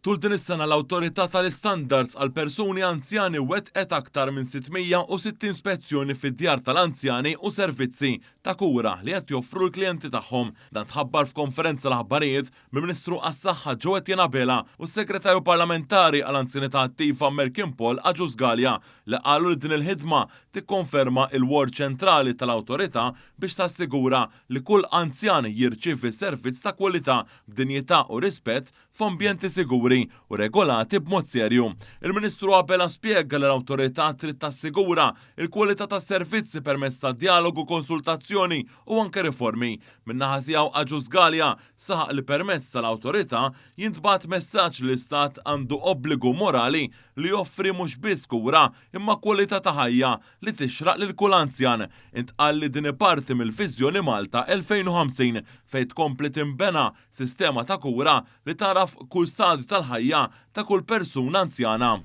Tul din is-sena l-Awtorità tal-Istandards għal Persuni Anzjani wettqet aktar minn 660 spezzjoni fid-djar tal-anzjani u servizzi ta' kura li qed joffru l-klijenti tagħhom. Dan tħabbar f'konferenza l-aħbarijiet mill-Ministru għas-Saħħa Jo Etienne Abela u s-Segretarju Parlamentari għal Anzjanità Attiva Merkin Paul Agius Galea li qalu li din il-ħidma tikkonferma il-rwol ċentrali tal-awtorità biex tassigura li kull anzjan jirċievi servizz ta' kwalità b'dinjità u rispett f'ambjenti siguri u regolati b'mod serju. Il-Ministru Abela spjega li l-awtorità trid tassigura il-kwalità tas-servizzi permezz ta' dialogu, konsultazzjoni u anke riformi. Min-naħa tiegħu Agius Galea saħaq li permezz tal-awtorità jintbagħat messaġġ li l-Istat għandu obbligu morali li joffri mhux biss kura imma kwalità ta' ħajja li tixraq lil kull anzjan. Intqal li din parti mill-Viżjoni Malta 2050 fejn tkompli timbena sistema ta' kura li tagħraf kull stadju tal-ħajja ta' kull persuna anzjana.